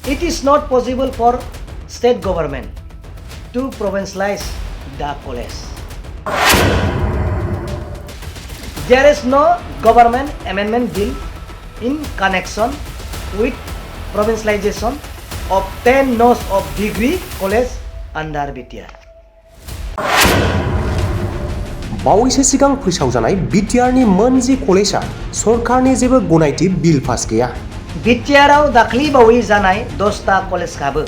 It is not possible for state government to provincialize the college. There is no government amendment bill in connection with provincialization of 10 nose of degree college under BTR. बावैसो सिगां फोसावजानाय बिटिआरनि मोनजि कलेजआ सरकारनि जेबो गनायथि bill pass गैया। बिटिआरआव दाख्लै बावै जानाय 10टा कलेजहाबो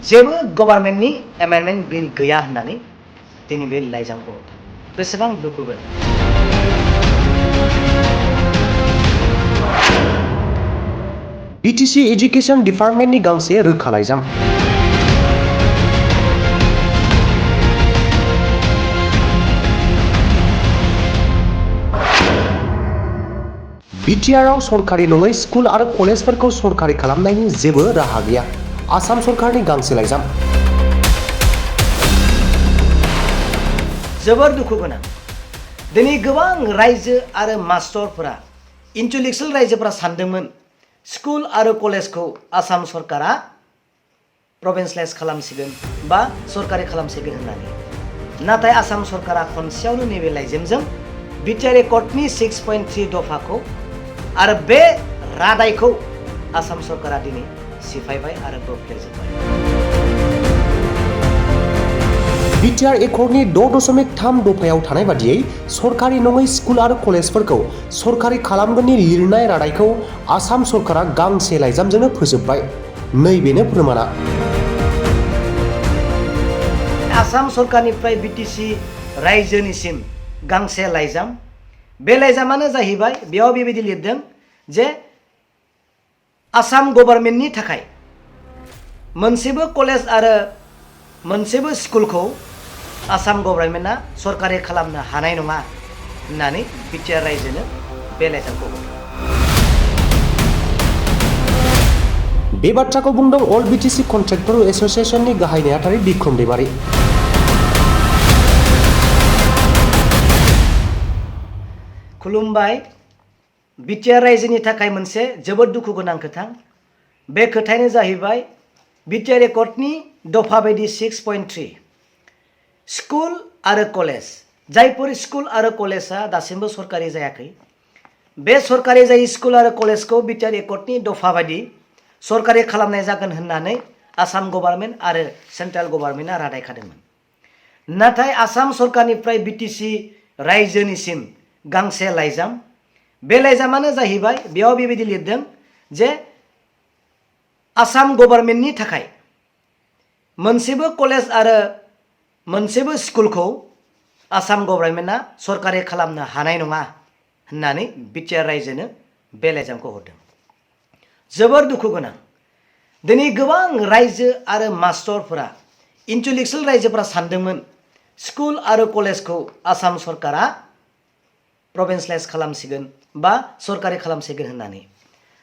जेबो गभर्नमेन्टनि एमेन्डमेन्ट बिल गैया होननानै दिनै बे लाइजामखौ बेसेबां दुखु गोनां। BTC एजुकेशन डिपार्टमेन्टनि गांसे रोखा लाइजाम। बिटिआरआव सरकारि नङै स्कुल आरो कलेजफोरखौ सरकारि खालामनायनि जेबो राहा गैया। आसाम सरकारनि गांसे लाइजाम। जोबोर दुखु गोनां। दिनै गोबां रायजो आरो मास्टरफोरा इन्टेलेक्सुवेल रायजोफोरा सानदोंमोन स्कुल आरो कलेजखौ आसाम सरकारा प्रभिन्सियलाइज खालामसिगोन बा सरकारि खालामसिगोन होननानै। नाथाय आसाम सरकारा खनसेयावनो नैबे लाइजामजों बिटिआर एकर्डनि 6.3 दफाखौ आरो बे रादायखौ आसाम सरकारा दिनै सिफायबाय आरो बोफ्लेजोबबाय। बिटिआर एकर्डनि 6.3 दफायाव थानाय बादियै सरकारि नङै स्कुल आरो कलेजफोरखौ सरकारि खालामगोननि लिरनाय रादायखौ आसाम सरकारा गांसे लाइजामजोंनो फोजोबबाय। नैबेनो फोरमाना। आसाम सरकारनिफ्राय बिटिसि रायजोनिसिम गांसे लाइजाम। बे लाइजामानो जाहैबाय बेयाव बेबायदि लिरदों जे आसाम गभर्नमेन्टनि थाखाय मोनसेबो कलेज आरो मोनसेबो स्कुलखौ आसाम गभर्नमेन्टआ सरकारि खालामनो हानाय नङा होननानै बिटिआर रायजोनो बे लाइजामखौ हरदों। बे बाथ्राखौ बुंदों अल बिटिसि कन्ट्रेक्टर एसोसिएशननि गाहाय नेहाथारि बिक्रम दैमारि। खुलुमबाय। बिटिआर रायजोनि थाखाय मोनसे जोबोद दुखु गोनां खोथा। बे खोथायानो जाहैबाय बिटिआर एकर्डनि दफा बायदि 6.3 स्कुल आरो कलेज जायफोर स्कुल आरो कलेजआ दासिमबो सरकारि जायाखै बे सरकारि जायै स्कुल आरो कलेजखौ बिटिआर एकर्डनि दफा बायदि सरकारि खालामनाय जागोन होननानै आसाम गभर्नमेन्ट आरो सेन्ट्रेल गभर्नमेन्टआ रादाय खादोंमोन। नाथाय आसाम सरकारनिफ्राय बिटिसि रायजोनिसिम गांसे लाइजाम। बे लाइजामानो जाहैबाय बेयाव बेबायदि लिरदों जे आसाम गभर्नमेन्टनि थाखाय मोनसेबो कलेज आरो मोनसेबो स्कुलखौ आसाम गभर्नमेन्टआ सरकारि खालामनो हानाय नङा होननानै बिटिआर रायजोनो बे लाइजामखौ हरदों। जोबोर दुखु गोनां। दिनै गोबां रायजो आरो मास्टरफोरा इन्टेलेक्सुवेल रायजोफोरा सानदोंमोन स्कुल आरो कलेजखौ आसाम सरकारा प्रभिन्सियलाइज खालामसिगोन बा सरकारि खालामसिगोन होननानै।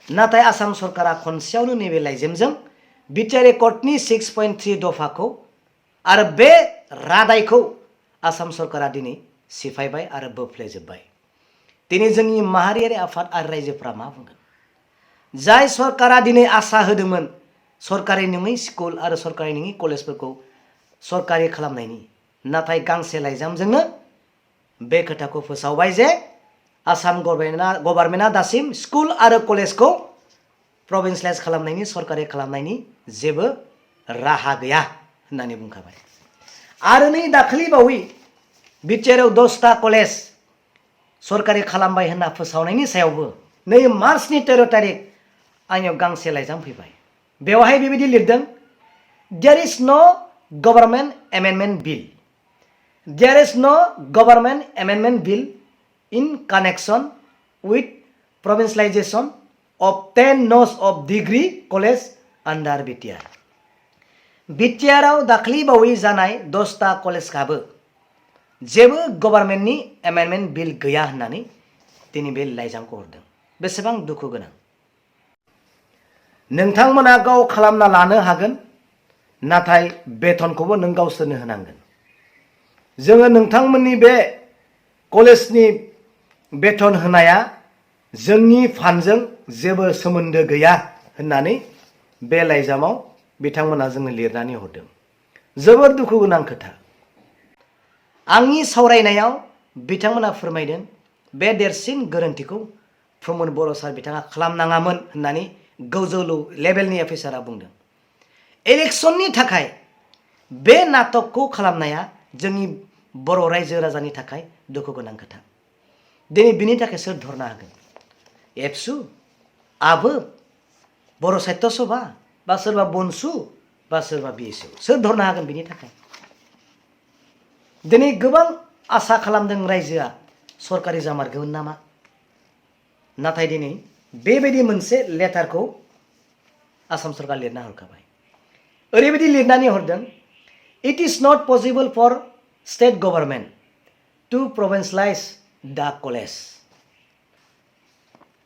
नाथाय आसाम सरकारा खनसेयावनो नैबे लाइजामजों बिटिआर एकर्डनि 6.3 दफाखौ आरो बे रादायखौ आसाम सरकारा दिनै सिफायबाय आरो बोफ्लेजोबबाय। दिनै जोंनि माहारियारि आफाद आरो रायजोफोरा मा बुंगोन? जाय सरकारा दिनै आसा होदोंमोन सरकारि नङै स्कुल आरो सरकारि नङै कलेजफोरखौ सरकारि खालामनायनि, नाथाय गांसे लाइजामजोंनो बे खोथाखौ फोसावबाय जे आसाम गभर्नमेन्टआ दासिम स्कुल आरो कलेजखौ प्रभिन्सियलाइज खालामनायनि सरकारि खालामनायनि जेबो राहा गैया होननानै बुंखाबाय। आरो नै दाखालि बावै बिटिआरआव 10टा कलेज सरकारि खालामबाय होनना फोसावनायनि सायावबो नै मार्चनि 13 तारिख आंनियाव गांसे लाइजाम फैबाय। बेवहाय बेबायदि लिरदों देयर इज नो government amendment bill. There is no government amendment bill in connection with provincialization of 10 nose of degree college under BTR. BTRआव दाख्लै बावै जानाय 10टा कलेजहाबो जेबो गभर्नमेन्टनि एमेन्डमेन्ट बिल गैया होननानै दिनै बे लाइजामखौ हरदों। बेसेबां दुखु गोनां। नोंथांमोना गाव खालामना लानो हागोन, नाथाय बेथनखौबो नों गावसोरनो होनांगोन। जोङो नोंथांमोननि बे कलेजनि बेथन होनाया जोंनि फान्डजों जेबो सोमोन्दो गैया होननानै बे लाइजामाव बिथांमोना जोंनो लिरनानै हरदों। जोबोर दुखु गोनां खोथा। आंनि सावरायनायाव बिथांमोना फोरमायदों बे देरसिन गोरोन्थिखौ प्रमद बर' सार बिथाङा खालामनाङामोन होननानै गोजौ लेभेलनि अफिसारा बुंदों। इलेक्सननि थाखाय बे नाटकखौ खालामनाया जोंनि बर' रायजो राजानि थाखाय दुखु गोनां खोथा। दिनै बिनि थाखाय सोर धरना होगोन? एबसु, आबो, बर' साहित्य सभा, बा सोरबा बनसु, बा सोरबा बिएसु, सोर धरना होगोन बिनि थाखाय? दिनै गोबां आसा खालामदों रायजोआ सरकारि जामारगोन नामा, नाथाय दिनै बेबायदि मोनसे लेटारखौ आसाम सरकार लिरना हरखाबाय। ओरैबायदि लिरनानै हरदों, it is not possible for state government to provincialise the college.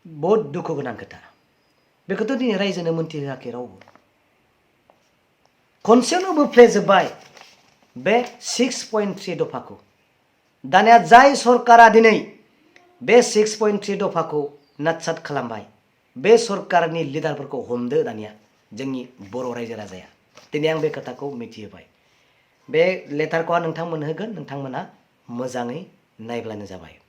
बहुत दुखु गोनां खोथा। बेखौथ' दिनै रायजोनो मोनथिहोआखै रावबो। खनसेयावनो बोफ्लेजोब्बाय बे 6.3 दफाखौ। दानिया जाय सरकारा दिनै बे 6.3 दफाखौ नाटसाट खालामबाय, बे सरकारनि लिडारफोरखौ हमदो दानिया जोंनि बर' रायजो राजाया। दिनै आं बे खोथाखौ मिथिहोबाय। बे लेटारखौ आं नोंथांमोननो होगोन, नोंथांमोना मोजाङै नायब्लानो जाबाय।